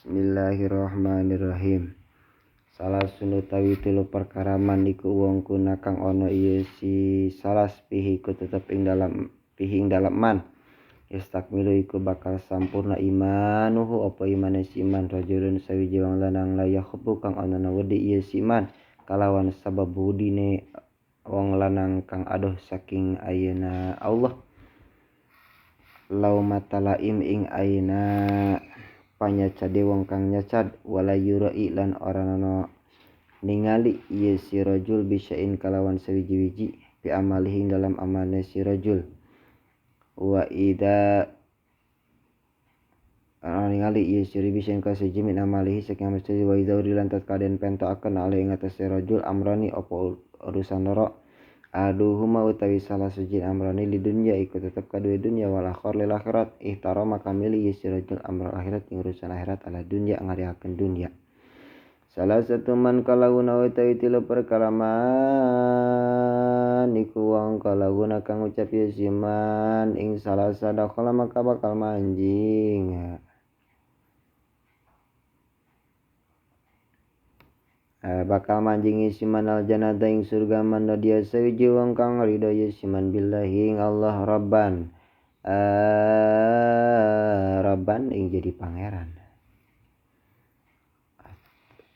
Bismillahirrahmanirrahim. Salah utawi telu perkara man iku wong kuna kang ana ieu si salas pihi iku tetep ing dalam pihi ing dalam man. Yastakmilu iku bakal sampurna imanuhu apa imane si iman rajulun sawiji wong lanang la yakhubu kang ana wedi ieu si iman kalawan sabab budine wong lanang kang adoh saking ayeuna Allah. Laumata laim ing ayeuna panyacade wong kang nyacad wala yurai lan ora ana ningali ieu si rajul bisain kalawan sawiji-wiji bi amalihi dalam amalne si rajul wa ida ana ningali ieu si bisain ka siji min amalihi saking mesti wa ida urilan tatkaden pentoaken ale ing atase rajul amrani apa urusan loro aduhuma utawi salah siji amrani li dunya iku tetep kadue dunya wal akhir lil akhirat ihtara maka milih ieu si rajul amral akhirat ing urusan akhirat ala dunya ngariakeun dunya. Salah satu man kalaguna utawi tilu perkara man iku wong kalaguna kang ucap ieu si man ing salah sadaqala maka bakal manjing. Bakal manjing isi man al jannata ing surga man dia sawiji wong kang ridho ye siman billahi ing Allah rabban rabban ing jadi pangeran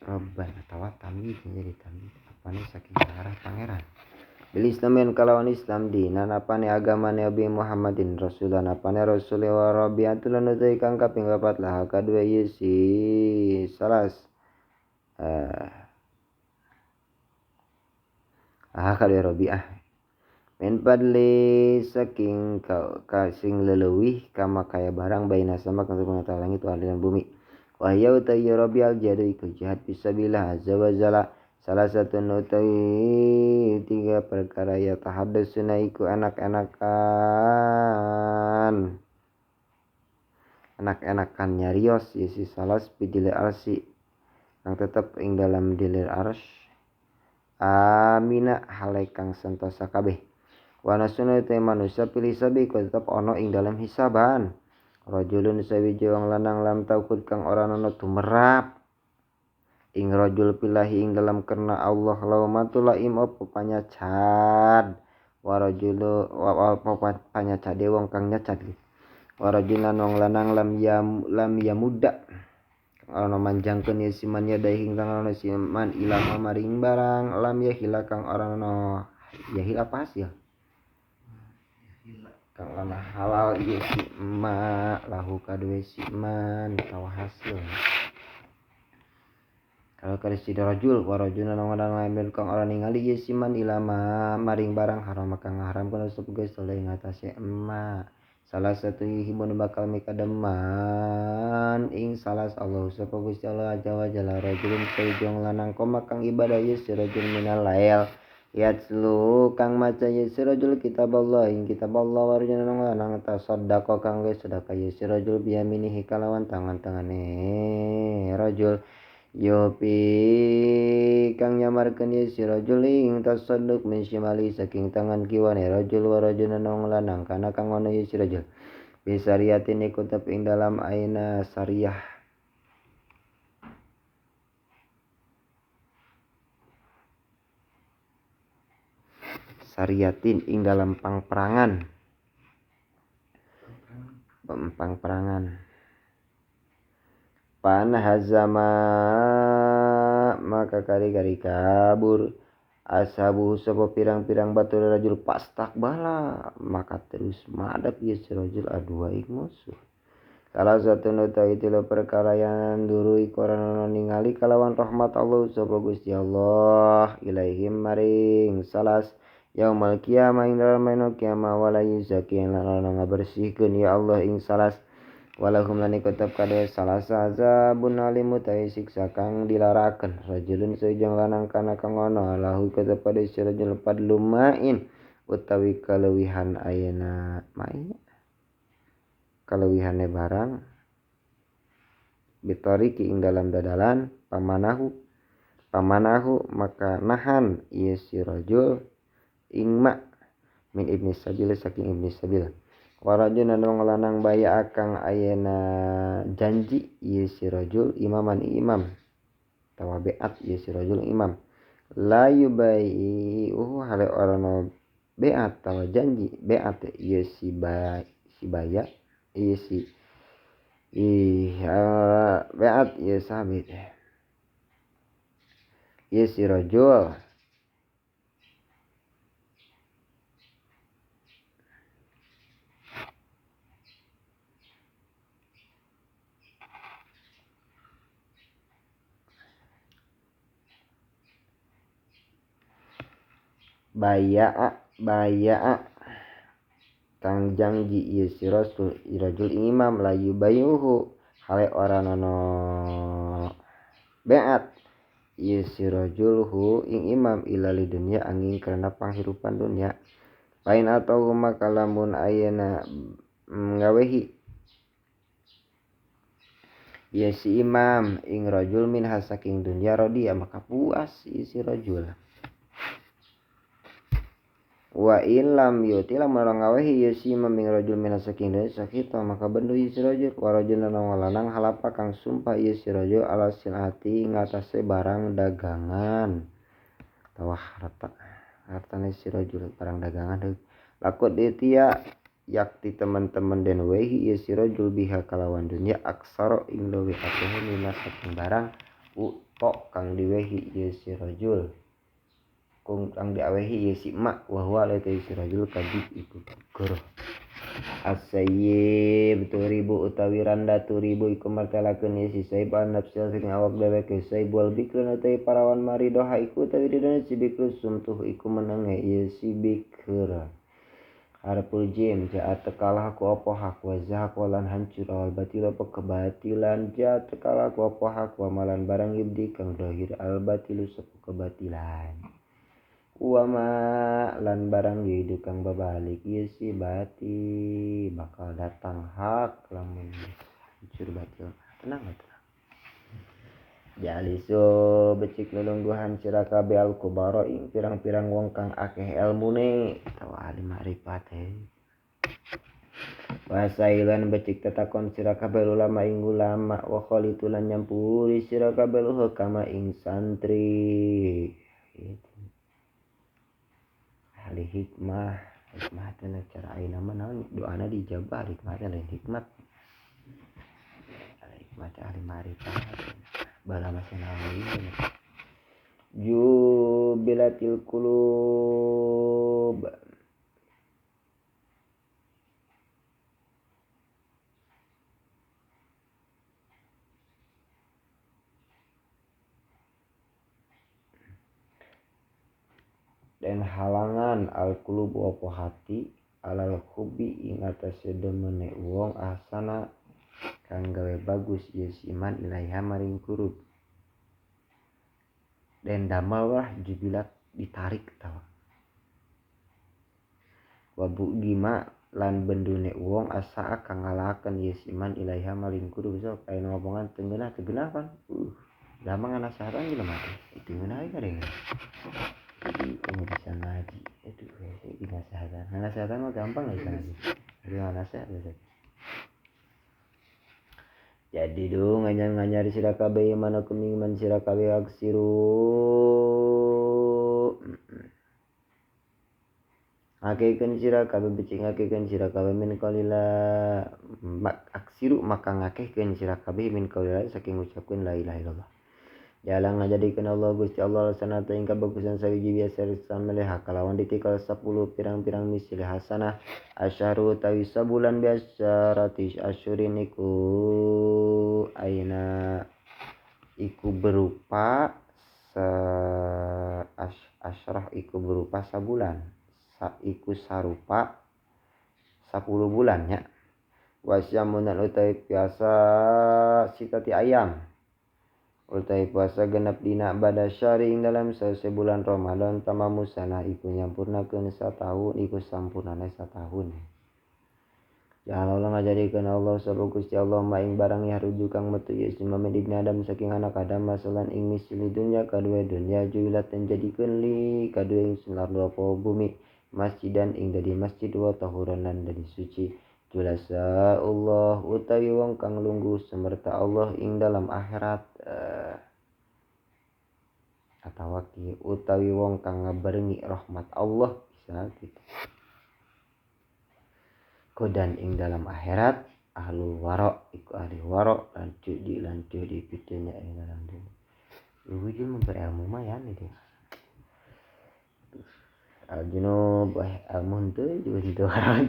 rabban atawa tamyiz jadi tamyiz apane saking arah pangeran bil islamin kalawan Islam dinan apane agamane Nabi Muhammadin rasulan apane rasul wa rabiatul lan kang kaping papat lah kadue ye si salas kali Rabi'ah min fadli saking kasing leleuwih kama kaya barang baina sama kang antara langit wa dan bumi wa hiya utawi Rabi'al jadu iku jihad fisabilillah azza wa jalla. Salah satu utawi tiga perkara ya tahaddatsuna iku anak-anakan anak-anakan nyarios isi salas bidil arsi kang tetep ing dalam dilir arsy amina hale kang sentosa kabeh wanasuna te manusia pilih sabi iku tetep ana ing dalam hisaban rajulun sawiji wong lanang lam taukud kang ora ana tumerap ing rajul pilahi ing dalam karena Allah laumatul laim apa panyacad wa rajulu wa apa panyacade wong kang nyacad wa rajulan wong lanang lam yamuda ana manjangkeun ye siman yadai ing tangan siman ilama maring barang lam yahila kang ora ana yahila apa hasil kang ana halal ieu si ma lahu kadue si man tawa hasil kalau kada si rajul wa rajulan lanang amil kang ora ningali ye siman ilama maring barang haram kang haram kana sapa geus ing atase emma. Salah satu hibun bakal mikademan ing salas Allah sapa Gusti Allah azza wa jalla rajulun sawijong lanang koma kang ibadah ye sirajul minal lail yatslu kang maca ye sirajul kitab Allah ing kitab Allah warjana lanang tasaddaqa kang geus sedekah ye sirajul biyaminihi kalawan tangan-tangane rajul yopi kang nyamarkeun ye si rajul ing tasadduq min shimali saking tangan kiwane rajul wa rajulan wong lanang kana kang ana ye si rajul bisariatin iku tetep ing dalam aina sariyah sariatin ing dalam pangperangan pangperangan panhazama maka kari-kari kabur ashabu sapa pirang-pirang batur rajul pastak bala maka terus madep ieu si rajul adua ing musuh. Salah satu utawi tilu perkara yang duru iku ora ningali kalawan rahmat Allah sapa Gusti Allah ilaihim maring salas yaumal kiamah ing dalem dina kiamah wala yuzaki lan ora ngabersihkeun ya Allah ing salas walahum lan iku tetep kadhe salasa azabun alim utawi siksa kang dilarakeun rajulun sawijang lanang kana kang ana lahu tetep kadhe si rajul padlumain utawi kaleuwihan ayeuna main kaleuwihane barang bitariki ing dalam dadalan pamanahu maka nahan ieu si rajul ing ma min ibni sabil saking ibni sabil. Warajul anu lanang baya kang ayeuna janji ieu si rajul imaman imam tawa beat ieu si rajul imam la yubai'uhu hale orano beat tawa janji beat ieu si baya ieu si beat ieu sabit ieu si rajul baya'a kang janji ieu si rasul rajul imam la yubayuhu hale ora nono beat ieu si rajul hu ing imam ila li dunya angin karena panghirupan dunya lain atau maka lamun ayeuna ngawehi ieu si imam ing rajul min hasaking dunya radiya maka puas ieu si rajul. Wa illam yuti lamun ngawehi ieu si imam ing rajul min saking dunya sakita maka bendu ieu si rajul. Wa rajul lanang halapa kang sumpah ieu si rajul ala silati ngatasé barang dagangan tawa harta hartane si rajul barang dagangan lakut ditia yakti teman-teman den wehi ieu si rajul biha kalawan dunya aksara ing leuwih akeh mina saking barang utok kang diwehi ieu si rajul kung kang diawehi ieu si emak wa huwa la si rajul kadib iku goroh. As-sayyib turibu utawi randa turibu iku martelakeun ieu si sayyib an nafsil sing awak dheweke sayyib wal bikrun utawi parawan maridoha iku utawi ridone si bikru sumtuh iku menenge ieu si bikr. Harful jim jaat tekalah ku apa hak wa zahaq lan hancur awal batil apa kebatilan jaat tekalah ku apa hak wa malan barang yubdi kang dohir al batilu sapu kebatilan wama lan barang yidu kang babalik ieu si bati bakal datang hak lamun hancur batil. Tenang tenang. Jaliso becik lelungguhan sira kabeh al kubara ing pirang-pirang wong kang akeh elmune atawa ahli makrifat. Wasailan becik tetakon sira kabeh ulama ing ulama wa khalitulan nyampuri sira kabeh hukama ing santri. Ahli hikmah, hikmah teh cara ayeuna mah naon doana dijabah hikmah teh lain hikmat. Ahli hikmah teh ahli ma'rifat. Bala masih naon jubilatil qulub dan halangan al-qulub apa hati alal hubi ing atase demene wong ahsana kang gawe bagus ieu si iman ilaiha maring kurub dan damal wah jubilat ditarik tawa wa bugima lan bendune wong asa kang ngalahakeun ieu si iman ilaiha maring kurub sok aya ngomongan teu ngeunah teu geunah pan gampang nasihatan jelema teh itu ngeunah we kadang jadi bisa ngaji itu dinasehatan nasehatan mah gampang lah bisa ngaji jadi nasihat jadi dong nganyar-nganyar sira kabeh mana kumingan sira kabeh aksiru ngakekeun sira kabeh becik ngakekeun sira kabeh min qalila aksiru maka ngakehkeun sira kabeh min qalila saking ngucapkeun la ilaha illallah. Jalan ngajadikeun Allah Gusti Allah sanata ing kabagusan sawiji biasa sameleha kalawan ditikal 10 pirang-pirang misil hasanah asyharu tawi sabulan biasa ratis asyurin iku ayeuna iku berupa asyrah iku berupa sabulan iku sarupa 10 bulan nya wasyamunan utawi biasa sitati ayam utai puasa genep dina bada syari ing dalam sase bulan Ramadan tamamu sana iku nyampurnakeun satahun iku sampurnane satahun. Ja'ala ngajadikeun Allah sapa Gusti Allah ma ing barang yahruju kang metu ieu si mamed ibni Adam saking anak Adam masalan ing misli dunya kadue dunya juilat den jadikeun li kadue ing sunar apa bumi masjidan ing dadi masjid wa tahuran lan dadi suci. Julasa Allah utawi wong kang lungguh semerta Allah ing dalam akhirat atawa ki utawi wong kang ngabarengi rahmat Allah bisa gitu. Kodan ing dalam akhirat ahlul wara iku ahli wara lanjut di pitunya ing dalam dunia. Wujud memperilmu mah ya nih. Al junub almun teu juga situ wara.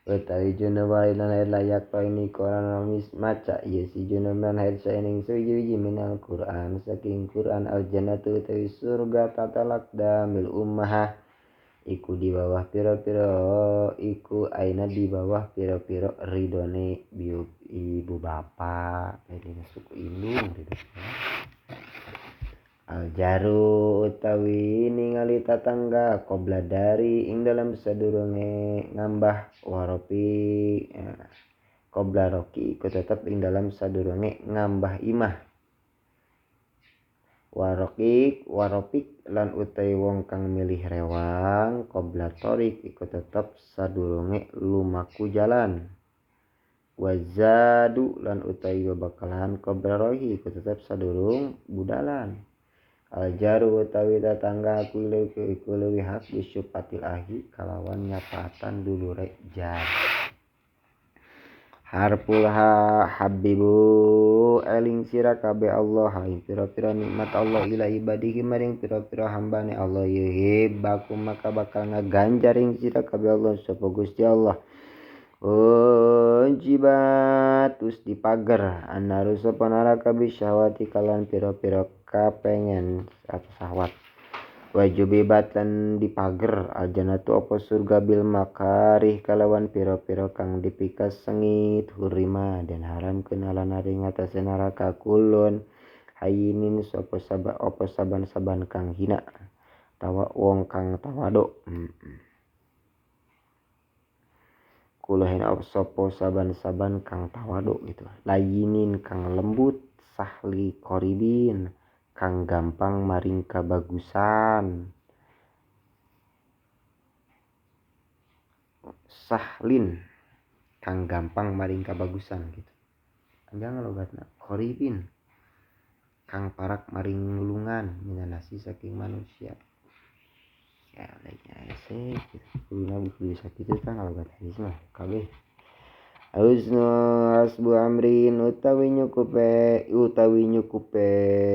Utawi junub lan haid layak ini Quran amis maca ieu si junub lan haid saening suwi-wiji minal Quran saking Quran al jannatu utawi surga tatalak damil ummah iku di bawah pira-pira iku aina di bawah pira-pira ridone ibu bapak jadi suku indung gitu. Aljaru utawi ningali tatangga qobla dari ing dalam sadurunge ngambah waropi qobla roki iku tetep ing dalam sadurunge ngambah imah warokik waropik lan utawi wong kang milih rewang qobla torik iku tetep sadurunge lumaku jalan wazadu lan utawi bebekalan qobla rohi iku tetep sadurung budalan. Aljaru utawi tetangga aku iku leuwih hak bisyupatil ahi kalawan nyapaatan dulure jar. Harful ha habibu eling sira kabeh Allah ing pira-pira nikmat Allah ila ibadihi maring pira-pira hambane Allah yuhibbakum maka bakal ngaganjar ing sira kabeh Allah sapa Gusti Allah. Ujibat tus dipager anaru sapa neraka bisyahwati kalan pira-pira kapengen atau syahwat wajubibat lan dipager aljannatu apa surga bil makarih kalawan pira-pira kang dipikas sengit hurima dan haram kenalan ring atase neraka kulun hayinin sapa saba apa saban-saban kang hina tawa wong kang tawado. Kuluhin sapa saban-saban kang tawado gitu layinin kang lembut sahli koribin kang gampang maring kabagusan sahlin kang gampang maring kabagusan gitu anjang logatna koribin kang parak maring lulungan minanasi saking manusia ya lainnya sih gitu kuduna bisa kitu tah logat hadis mah kabeh. Husnu hasbu amrin utawi nyukupe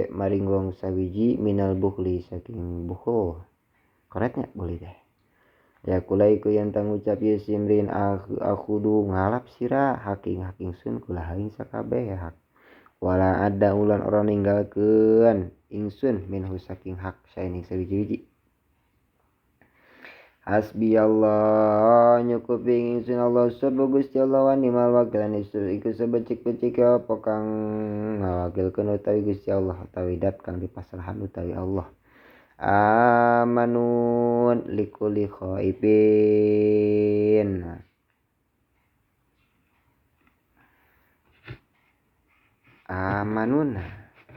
maring wong sawiji minal bukhli saking bukhul. Koretnya boleh deh. Ya kula iku yen tang ucap ye simrin akhudu ngalap sira haking haking sun kula haing sakabeh hak. Wala ada ulan ora ninggalkeun ingsun minhu saking hak saening sawiji-wiji. Hasbi Allah nyukupi ingsun Allah sapa Gusti Allah wa ni'mal wakil iku sebecik-becik apa kang ngawakilkeun utawi Gusti Allah utawi dat kang dipasrahan utawi Allah. Amanun likuli khaibin. Amanun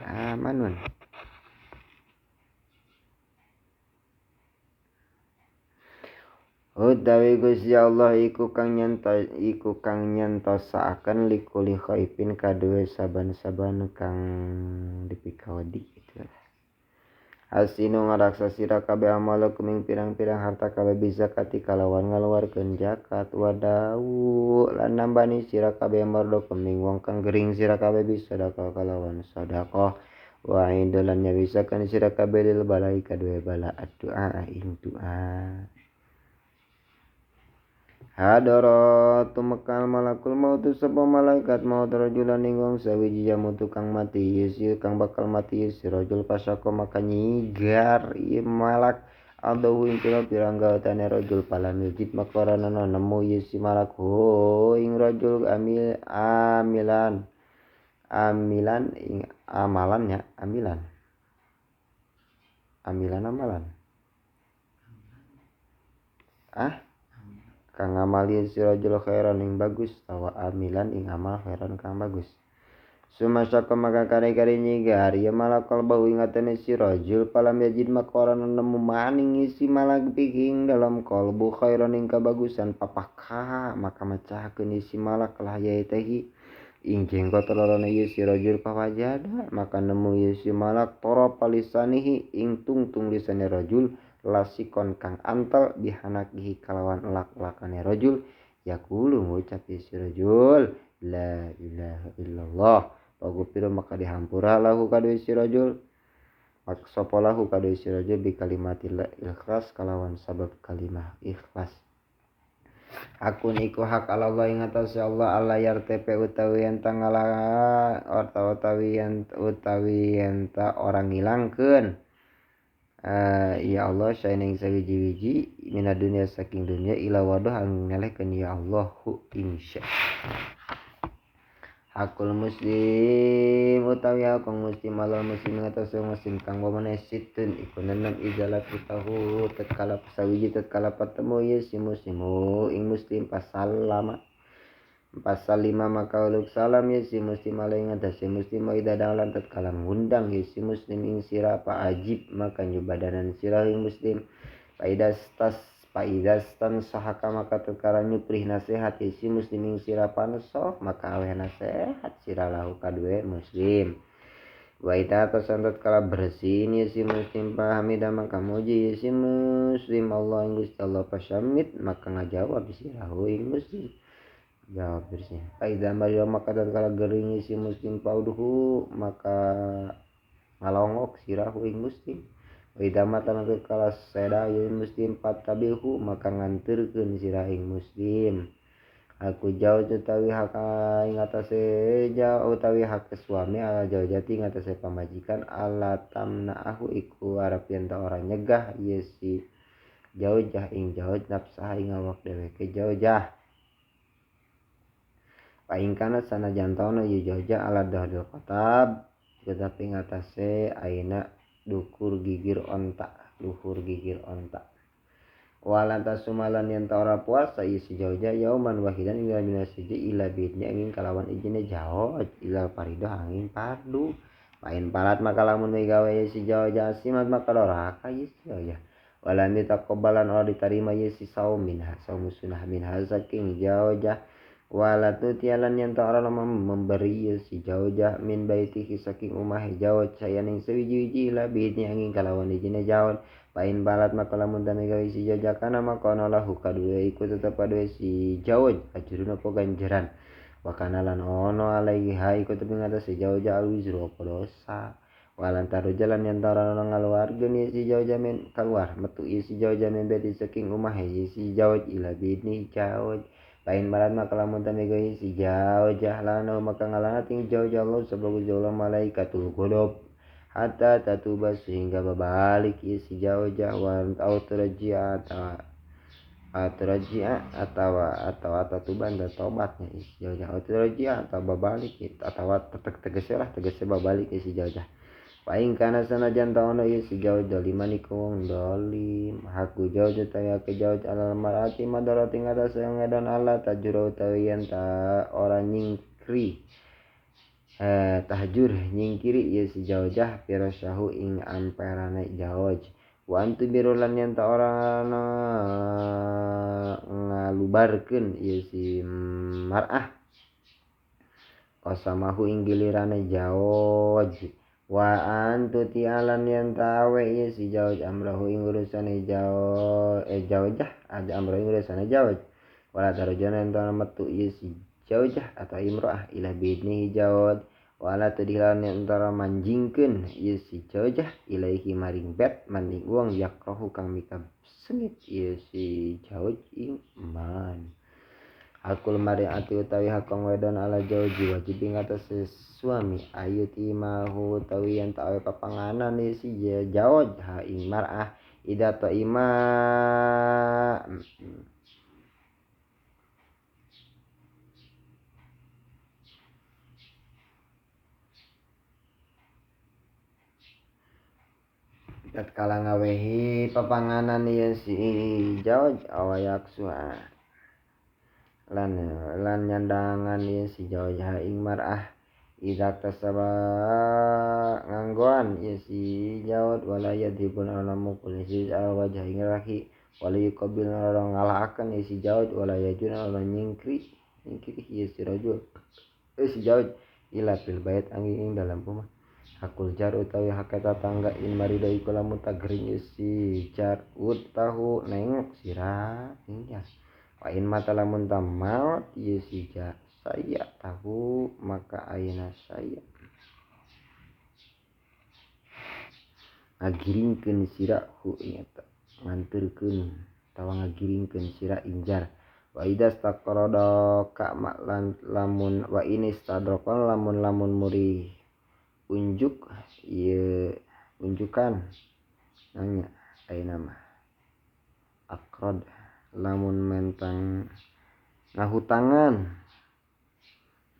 amanun utawi Gusti Allah iku kang nyentosaaken likuli khaifin kaduwe saban-saban kang dipikawedi gitu. Hasinu ngaraksa sira kabeh amalakum ing pirang-pirang harta kabeh bizakati kalawan ngaluarkeun zakat wadau lan nambani sira kabeh mardokum ing wong kang gering sira kabeh bisadaqah kalawan sedekah wa indolan nyawisakeun sira kabeh lil balai kaduwe bala doa ing doa. Hadara tumekal malakul maut sapa malaikat maut rajulan ing wong sawiji jamu tukang mati yesi kang bakal mati si rajul pasako maka nyigar ieu malak adahu ing pira-pira gaotane rajul palam yujid maka ora ana nemu yesi malak ho ing rajul amil amilan amilan ing amalan ya amilan amilan amalan ah kang ngamali si rajul khairan ing bagus tawa amilan ing amal khairan kang bagus. Sumasaka maka kare-kare nyigar ieu malak qalbahu ingatane si rajul palam yajid maka ora nemu maning si malak pihing dalam qalbu khairan ing kabagusan papaka maka mecahkeun si malak lah yaitehi ing jenggot lorona ieu si rajul pawajada maka nemu ieu si malak torofa lisanihi ing tungtung lisane rajul lasikon kang antel bihanakihi kalawan lak-lakane rajul yaqulu ngucap ieu si rajul la ilaha illallah. Pagupiro maka dihampura lahu kadue si rajul maka sapa lahu kadue si rajul bi kalimatil ikhlas kalawan sabab kalimah ikhlas. Akun iku hak Allah ing atase Allah alla yartepe utawi yen tangala utawi yen utawi yen ta orang ngilangkeun ya Allah saening sawiji-wiji mina dunya saking dunya ila wadah ang ngelehkeun ya Allah hu insya. Hakul muslim utawi hakul muslim alal muslim atase muslim kang wamane situn iku nenem izalat tahu tatkala sawiji tatkala patemu ye si muslimu ing muslim pasal lama pasal 5 maka uluk salam ye si muslim alai ngatasé muslim ida dalan tatkala ngundang ye si muslim ing sira pa ajib maka nyubadanan sira ing muslim paidas tas paidastan sahaka maka tatkala nyuprih nasihat si muslim ing sira pansoh maka aweh nasihat sira lahu kadue muslim wa ida tasan tatkala bersin si muslim pahamida maka muji si muslim Allah ing Gusti Allah pasyamit maka ngajawab sirahu ing muslim jawab bersih paida mario maka tatkala gering si muslim pauduhu maka ngalongok sirahu ing muslim Wa mata maka kala seda ye muslim patabihu maka nganterkeun sira ing muslim. Aku jauh utawi hak ing atase jauh utawi hak suami ala jauh jati ing atase pamajikan ala tamnaahu iku arep yen ta ora nyegah ye si jaujah ing jauh nafsah ing awak dheweke jaujah. Paingkana sanajan taona ye jaujah ala dahdil qatab tetapi ing atase aina dukur gigir onta luhur gigir onta. Wala tasumalan yang ta ora puasa ieu si jaujah yauman wahidan ing dalem siji ila bidnya ingin kalawan ijine jauh ila faridah angin fardu. Pain palat maka lamun migawe ieu si jaujah simat maka doraka ieu si jaujah. Wala mitaqabbalan ora ditarima ieu si saum minha saum sunnah minha saking jaujah. Wala tutialan yang ta ora memberi si jaujah min baitihi saking umah jauh sayaning sewiji-wiji ila bidnya angin kalawan ijine jauh. Pain balat maka lamun tami gawe si jaujah kana maka ana lahu kadue iku tetep kadue si jauh ajrun apa ganjaran. Wa kana lan ono alaiha iku tetep ngatas si jaujah alwizru apa dosa. Walan taru jalan yang tara ono ngaluarkeun si jaujah min keluar metu si jaujah min beti saking umah si jauh ila bidni jauh. Pain balat maka lamun tami gawe si jaujah lana maka ngalana ting jaujah Allah sebagai jauh malaikatul ghadab hatta tatuba sehingga berbalik si jaujah wa au turji'a atau tatuban dan tobatnya si jaujah au turji'a atau berbalik atau tegese lah tegese berbalik si jaujah. Paing kana sanajan taono ieu si jaujah liman iku wong dolim haku jaujah ta ke jauh alal marati madarati ngatas ngedon Allah tajura utawi yen ta ora nyingkri tahjur nyingkiri ieu si jaujah pirasyahu ing amperane jauj wa antu birulan yen ta ora ngalubarkeun ieu si mar'ah qasamahu ing gilirane jauj wa antu tialan yen tawe ieu si jauj amrahu ing urusane jauj jaujah ada amrahu ing urusane jauj wala tarjana yen ta metu ieu si jaujah atau imro'ah ila bidnihi jauj wala tudhilan antara manjingkeun ieu si jaujah ilaihi maring bet maning wong yakrohu kang mika sengit ieu si jauj ing man. Hakul mari'ati utawi hakong wedon ala jauji wajib ing atase suami ayut imahu utawi yen ta awe papanganan ieu si jauj ha ing mar'ah ida ta ima tatkala ngawehi papanganan ieu si jauj awayaksua lan lan nyandangan ieu si jauj ha ing mar'ah Idza tasaba nganggoan ieu si jawad wala yadhibun ana mukul si al wajah ing rahi wala yuqabil ana ngalaakeun ieu si jawad wala yajun ana nyingkri nyingkri ieu si rajul si jawad ila fil bait angin ing dalam rumah. Hakul jar utawi hak tetangga in marido iku lamun tagering ieu si jar tahu nengok sira ing jar wa in mata lamun tamal ieu si jar saya tahu maka ayeuna saya ngagiringkeun sira hu nyata nganturkeun atawa ngagiringkeun sira injar wa idza staqrada ka lamun wa inistadroka lamun lamun muri unjuk ieu unjukan nanya ayeuna mah akrad lamun mentang ngahutangan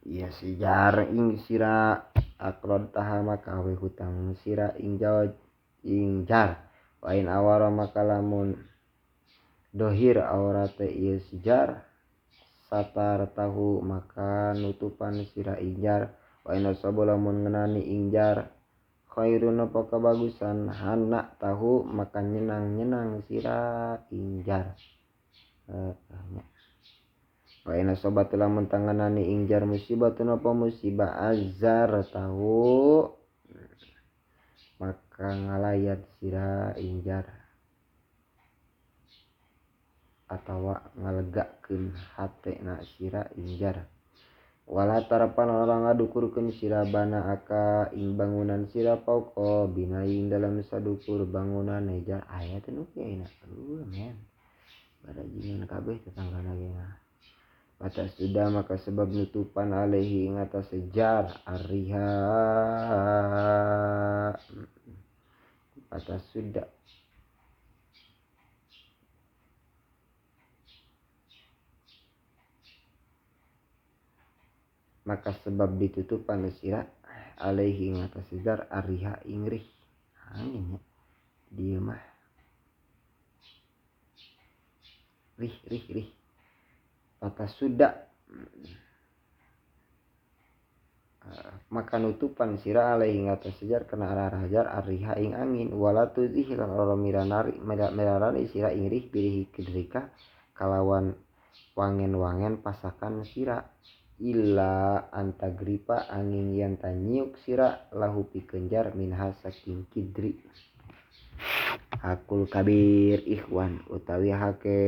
iya si jar ing sira akrad taha maka we hutang sira ing jawab ing jar wa in awara maka lamun dohir aurate ieu si jar satar tahu maka nutupan sira ing jar wa in asabu lamun ngenani ing jar khairun apa kabagusan hana tahu maka nyenang-nyenang sira ing jar wa in asabat lamun tanganani ing jar musibatun apa musibah azar tahu maka ngalayat sira ing jar atawa ngalegakeun hatena sira ing jar wala tarapan orang ngadukurkeun sira bana aka ing bangunan sira pauko binaing dalam sadukur bangunan jar aya teh nu kieu ayeuna aduh men barajingan kabeh tetanggana ge mah. Batas sudah maka sebab nutupan alaihi ing atas jar arriha batas sudah maka sebab ditutupan sira alaihi ing atas jar arriha ing rih angin ya dieu mah rih rih rih batas sudah maka nutupan sira alaihi ing atas jar kana arah jar arriha ing angin wala tuzih lan ora miranari mirarani sira ing rih birihi kidrika kalawan wangen-wangen pasakan sira illa antagripa angin yen tanyiuk sira lahu pikeun jar minha saking kidri. Hakul kabir ikhwan utawi hake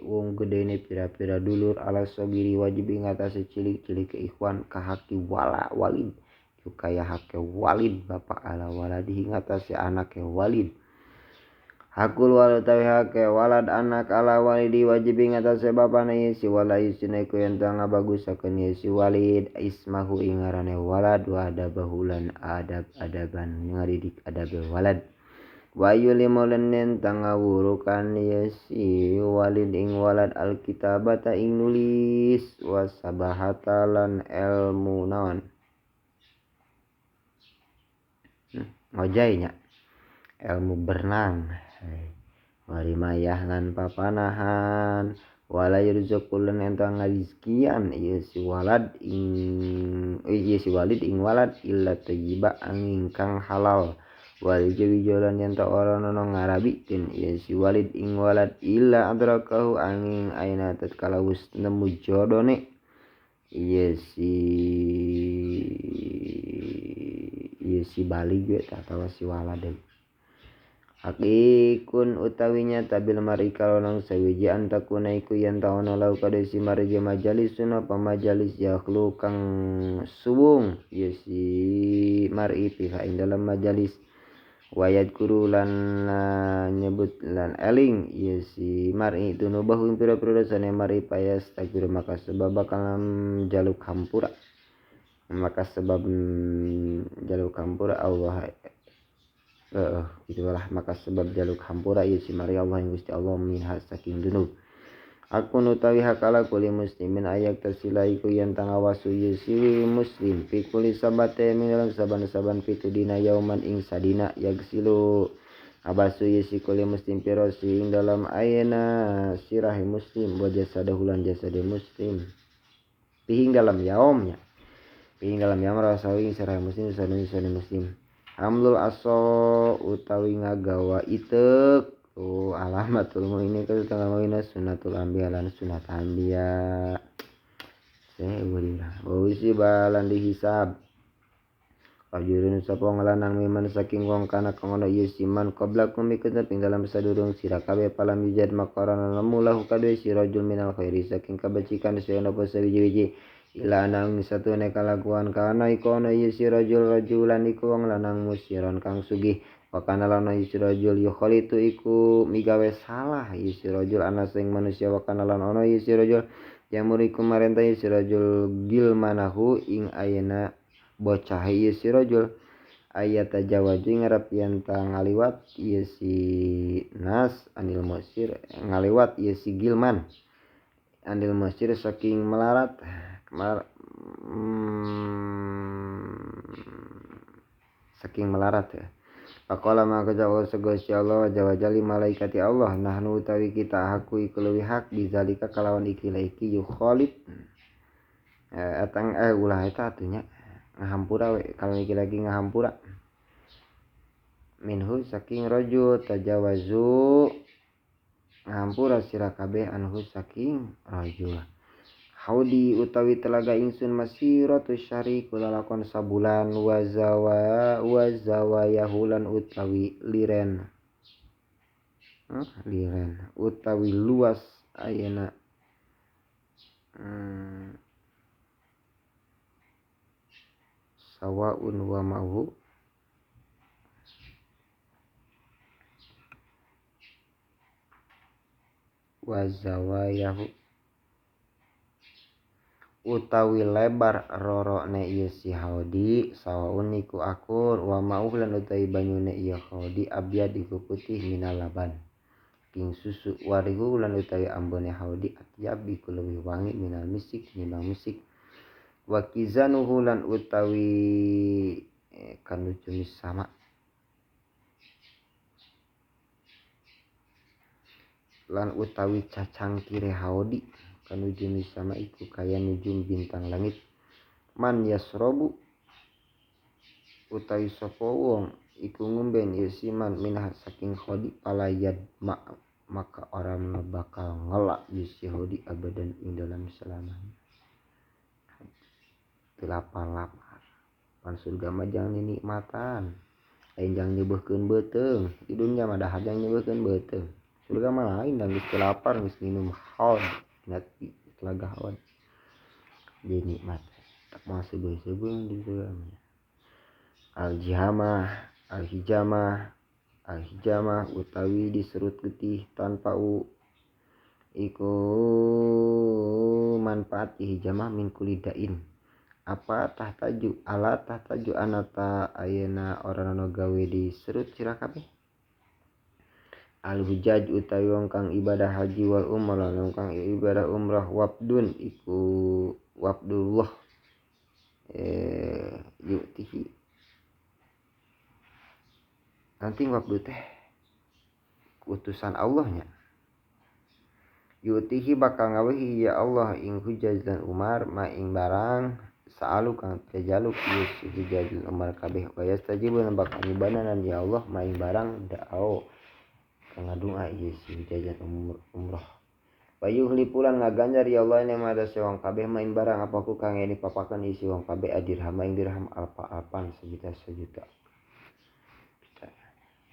wong gedene pira-pira dulur ala sogiri wajib ing atase cilik-cilik ke ikhwan ka haki wala walid iku kaya hake walid bapak ala waladi ing atase anake walid. Hakul walad utawi hake walad anak ala walidi wajib ing atase bapana ieu si walad isina iku yen teu ngabagusakeun ieu si walid ismahu ing ngarane walad wa adabahu lan adab adaban ngadidik adabe walad wa yulimu lan yen ngawurukan ieu si walid ing walad alkitabata ing nulis wasabahata lan elmu naon ngojay nya elmu berenang warimayah lan papanahan wala yurzuqul lan enta ngarizkian ieu si walad ing ieu si walid ing walad illa tayyiba angin kang halal wal jawi jalan yen ta ora ana ngarabikeun ieu si walid ing walad illa adrakahu angin aina tatkala wis nemu jodone ieu si balig we atawa si walad. Hakikun utawinya tabil mari kalonang sawiji antakuna iku yen taona lau kade si marje majalisun apa majalis yakhlu kang suwung ieu si mari pihak ing dalam majalis wayat guru lan nyebut lan eling ieu si mari dunubahu ing pira-pira dosane mari payas takbir maka sebab bakal jaluk hampura maka sebab jaluk hampura Allah itulah maka sebab jaluk hampura ieu si mari Allah ing Gusti Allah minha saking dunub. Aku utawi hak ala kuli muslimin ayak tersila iku yen tangawasu ieu si muslim fi kuli sabate min dalam saban-saban pitu dina yauman ing sadina yagsilu abasu ieu si kuli muslim pirosi ing dalam ayeuna sirahi muslim wa jasadahu lan jasade muslim pihing dalam yaumnya. Ping dalam yang rasawi sarah muslim sarah muslim. Hamlul aso utawi ngagawa iteuk tuh alamatul mu'minin ka tanggal mawina sunnatul anbiya lan sunat anbiya. Seurina wisi balan dihisab. Rajulun sapa lanang miman saking wong kana kang ana ieu siman qablakum iku ing dalam sadurung sira kabeh palam yujad makarana nemu lahu kadue si rajul minal khairi saking kabacikan saena apa sawiji-wiji ila nang satune kalakuan kana iku ana ieu si rajul rajulan iku wong lanang musiron kang sugih wa kana lan ieu si rajul yukhalitu iku migawe salah ieu si rajul ana sing manusia wa kana lan ana ieu si rajul yamuriku marentah ieu si rajul gilmanahu ing ayeuna bocah ieu si rajul aya tajawaju ngarep yen ta ngaliwat ieu si nas anil musir ngaliwat ieu si gilman anil musir saking melarat saking melarat ya. Faqala maka jawab Gusti Allah wajawajali malaikati Allah nahnu utawi kita haku iku leuwih hak bizalika kalawan iki la iki yukhalid etang ulah eta atuh nya ngahampura we kalau iki lagi ngahampura minhu saking rajul tajawazu ngahampura sira kabeh anhu saking rajul haudi utawi telaga ingsun masiratu syari kula lakon sabulan wazawa wazawayahulan utawi liren liren utawi luas ayeuna sawaun wa ma'hu wa zawayahu utawi lebar rorone ieu si haudi sawaun iku akur wa ma'hu lan utawi banyune ieu haudi abyad iku putih minal laban king susu warihu lan utawi ambone haudi atyab iku leuwih wangi minal misik tinimbang misik wa kizanuhu lan utawi kanujumis sama lan utawi cacangkire haudi kanujumis sama iku kaya nujum bintang langit man yasrobu utawi sapa wong iku ngumben ieu siman minah saking haudi palayad maka orang bakal ngelak ieu si haudi abadan ing dalam selamanya. Lapar-lapar pan surga mah jang dinikmatan lain jang nyeubeurkeun beuteung di dunya mah dahar jang nyeubeurkeun beuteung surga mah lain dan geus lapar geus minum haud nanti telaga haud jadi nikmat tak mau seubeuh-seubeuh di surga mah. Al-jihamah al-hijamah al-hijamah utawi diserut getih tanpa u iku manfaat hijamah min kulidain apa tahtaju ala tahtaju anata ayeuna orang anu gawe diserut sira kabeh al hujaj utawi wong kang ibadah haji wal umrah lan kang ibadah umrah wabdun iku wabdullah yutihi nanti wabdu teh utusan Allahnya yutihi bakal ngawehi ya Allah ing hujaj dan umar ma ing barang saalu kang tajaluk ieu hujajul umar kabeh wa yastajibu bakal nyubananan ya Allah maing barang da'au kang ngadunga ieu si hujajul umroh wa yuhlipulan ngaganjar ya Allah ing mada wong kabeh maing barang apa ku kang ini papakan ieu si wong kabeh adirham ing dirham alfa-alfan sejuta sejuta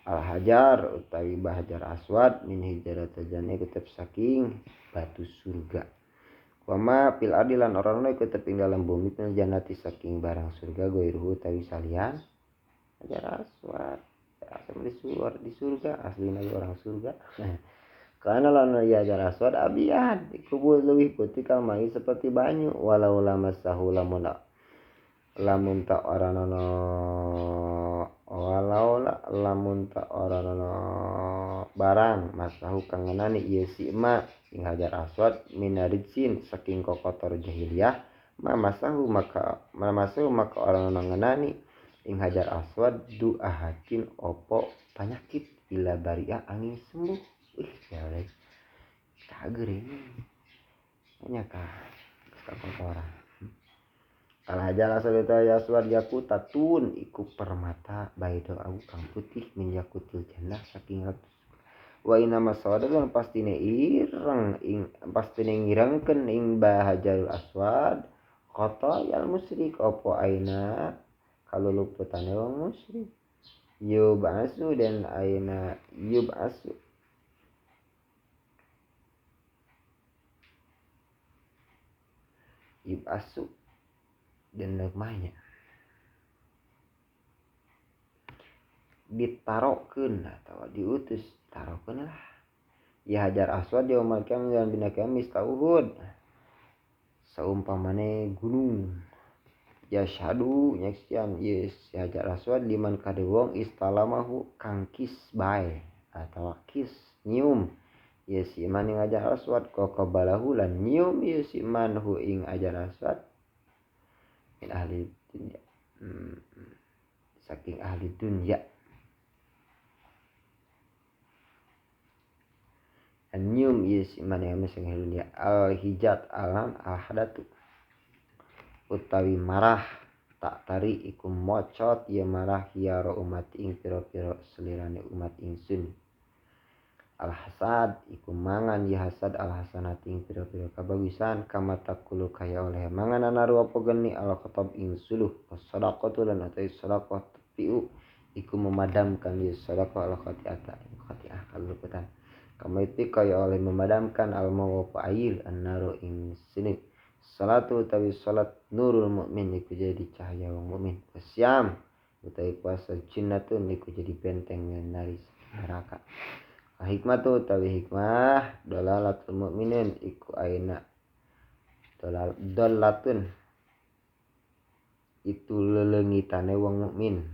al hajar utawi bahajar aswad min hijaratan iku saking batu surga wama fil adilan orang iku tetep ing dalam bumi pil jannati saking barang surga goiruhu utawi salian hajar aswad asal di surga aslina orang surga karena lan ya hajar aswad abiyad iku leuwih putih kang mai seperti banyu walau lamasahu lamun lamun ta ora ana walau lamun ta ora ana barang masahu kang ngenani ieu si ma ing hajar aswad minarijin saking kokotor jahiliyah ma masahu maka orang ngenani ing hajar aswad duahatin opo penyakit ila baria angin sembuh. Wih ya kager ini banyak kah kotoran. Al hajar aswad aswad yakutatun iku permata baido au kang putih min yakutil jannah saking ratus wa inna masawadatun pastine ireng ing pastine ngirengkeun ing hajarul aswad qatayal musyrik apa aina kaluluputane wong musyrik yub'asu dan aina yub'asu yub'asu dan lemahnya ditarokeun atau diutus tarokeun lah ya hajar aswad yaumul qiyamah dan bina kamis tauhud saumpamane gunung yashhadu nyaksian yes hajar aswad liman kade wong istalamahu kang kis bae atau kis nyium yes iman ing hajar aswad qaqabalahu lan nyium yes iman hu ing hajar aswad min ahli dunya saking ahli dunya anyum yes iman yang saking ahli dunya al hijat alam al hadatu utawi marah tak tari iku mocot ya marah hiyaro umat ing pira-pira selirane umat ingsun al hasad iku mangan ya hasad al hasanat ing pira-pira kabagusan kama takulu kaya oleh mangan anaru apa geni al khatab ing suluh sadaqatu lan atai sadaqah tiu iku memadamkan ya sadaqah al khati'ata khati'ah kaluputan kama itu kaya oleh memadamkan al mawa air annaru ing sini salatu utawi salat nurul mukmin iku jadi cahaya wong mukmin wasyam utawi puasa jinnatun iku jadi benteng nari neraka hikmah utawi hikmah dolalatul mukminin iku aina dolatun itu lelengitane wong mukmin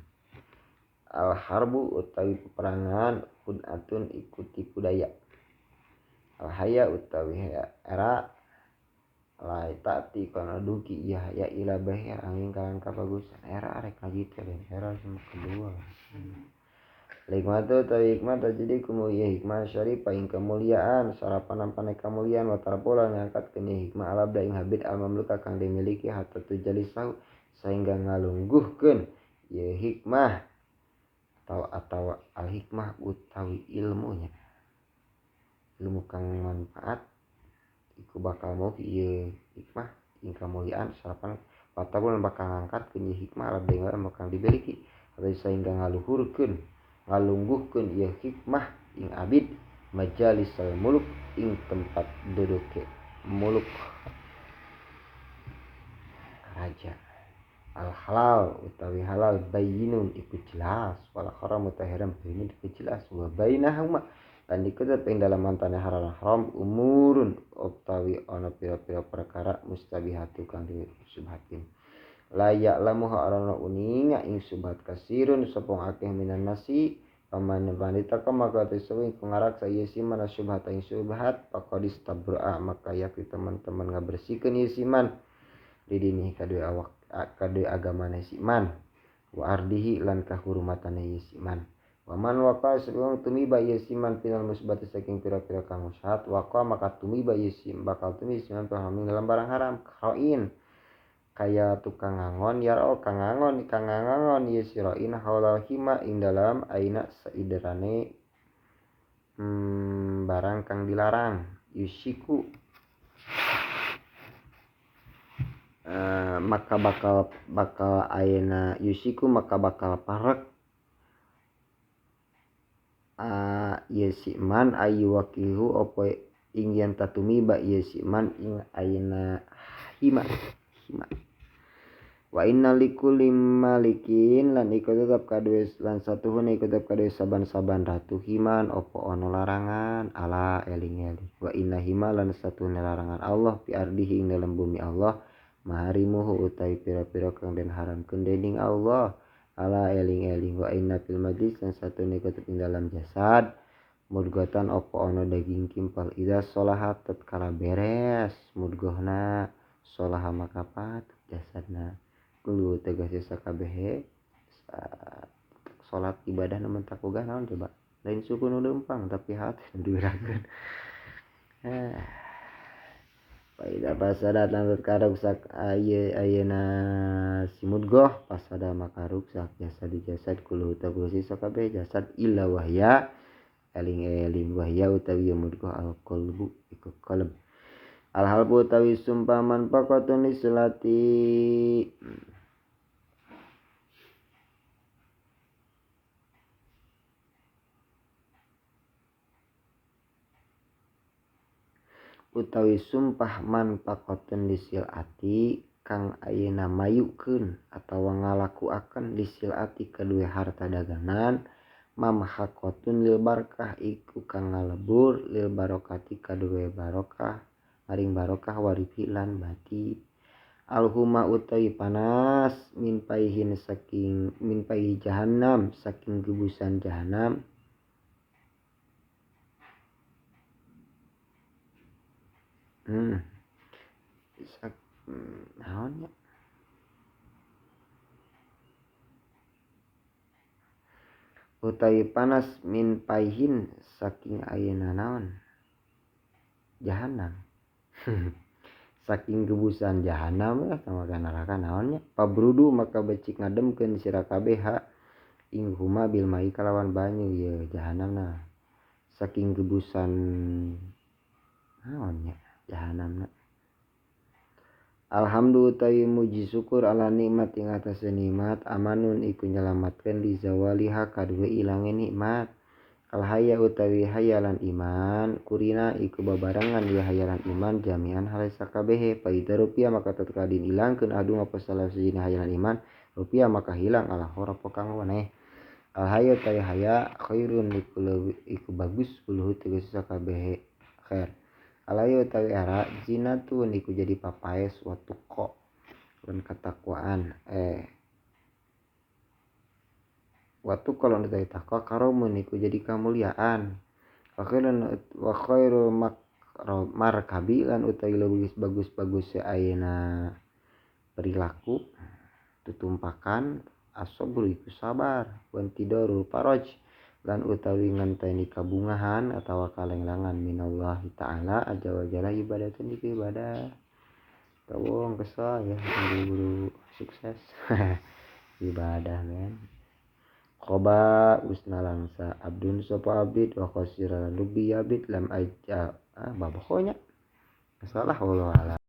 al harbu utawi peperangan kunatun iku tipu daya al haya utawi era lai ta'ti kana duki ya ya ila bahir angin kalan kabagusan era arek ngaji teh era semua kedua. Hikmah tu utawi hikmah jadi kumulia hikmah syarifah ing kemuliaan sarapan ampane kemuliaan wa tarpola ngangkat kene hikmah alabda ing habit al mamluka kang dimiliki hatta tujalisahu sehingga ngalungguhkeun ye hikmah atau al hikmah utawi ilmunya ilmu kang manfaat iku bakal mau ieu hikmah ing kemuliaan sarapan wa tarpola bakal ngangkat kene hikmah alabda ing kang dimiliki atau sehingga ngaluhurkeun ngalungguhkeun ieu hikmah ing abid majalisal muluk ing tempat duduke muluk raja al halal utawi halal bayyinun iku jelas wal haram utawi haram bayyinun iku jelas wa bainahuma lan iku tetep ing dalem antane halal haram umurun utawi ana pira-pira perkara mustabihatu kang disubhatin layak lamuha arana uninga ing subhat kasirun sapa akeh minan nasi paman wanita maka tesuwi ngarak saya siman subhat ing subhat faqadis tabra maka yakti teman-teman ngabersihkeun ieu siman didini kadue awak kadue agamane siman wa ardihi lan kahurmatane ieu siman wa man waqa sebelum tumiba ieu siman pinal musbat saking pira-pira kang mushat waqa maka tumiba ieu sim bakal tumi siman pahami dalam barang haram khain kaya tukang ngangon yaro kang ngangon kang ngangon ye siroin haulal hima ing dalam aina saiderane barang kang dilarang yusiku maka bakal aina yusiku maka bakal parek ye siman ayu wakihu opo ing yen tatumiba ye siman ing aina hima hima wa inna likulli malikin lan iku tetep kaduwe lan satuhune iku tetep kaduwe saban-saban ratu himan opo ono larangan ala eling-eling wa inna hima lan satuhune larangan Allah fi ardihi ing dalem bumi Allah maharimuhu utawi pira-pira kang den haramkeun dening Allah ala eling-eling wa inna fil majlis lan satuhune iku tetep ing dalem jasad mudghatan opo ono daging kimpal idza sholahat tatkala beres mudghahna sholaha maka patut jasadna kulo tegese sakabehe salat ibadah nu mentak ogah naon coba lain suku nu leumpang tapi hati nu diwirakeun. Faida pasada lanjut karuksak ayeuna si mudghah pasada maka ruksak jasad jasad kullu tabusi sakabeh jasad illa wahya eling-eling wahya utawi mudghah al qalbu iku qalb al halbu utawi sumpaman paqatun liselati utawi sumpah man paqatun lisilati kang ayeuna mayukeun atawa ngalakuakeun lisilati kadue harta dagangan mamhaqatun lil barkah iku kang ngalebur lil barokati kadue barokah maring barokah warifi lan bati alhuma utawi panas min paihin saking min paihi jahannam saking gebusan jahannam naon nya utawi panas min paihin saking ayeuna naon jahannam saking gebusan jahannam lah sama neraka naon nya pabrudu maka becik ngademkeun sira kabeh ing huma bil mai kalawan banyu ye jahannamna saking gebusan naon nya jahannamna. Alhamdulillah utawi muji syukur ala nikmat ing atase nikmat amanun iku nyelamatkeun li zawaliha kadue ilange nikmat. Al haya utawi hayalan iman kurina iku babarengan ieu hayalan iman jami'an hale sakabehe paida rupiah maka tatkala din ilangkeun adu apa salah sijina hayalan iman rupiah maka hilang ala horopo kang waneh. Al haya utawi haya khairun iku bagus buluhu tegas sakabehe khair. Alayu utawi era zinatun iku jadi papaes wa tuqa lan katakwaan wa tuqa lan utawi takwa karomun iku jadi kamuliaan wa khairul markabi lan utawi leuwih bagus-bagus ayeuna perilaku tutumpakan asobru iku sabar wa tidorul faraj lan utawi ngenteni kabungahan atawa kalenglangan minallahi ta'ala aja wa jalla ibadatun iku ibadah tawong kesel ya buru-buru sukses ibadah men khoba usna langsa abdun sapa abid wa khasira rubi abid lam aja babakonya salah wallahu a'lam.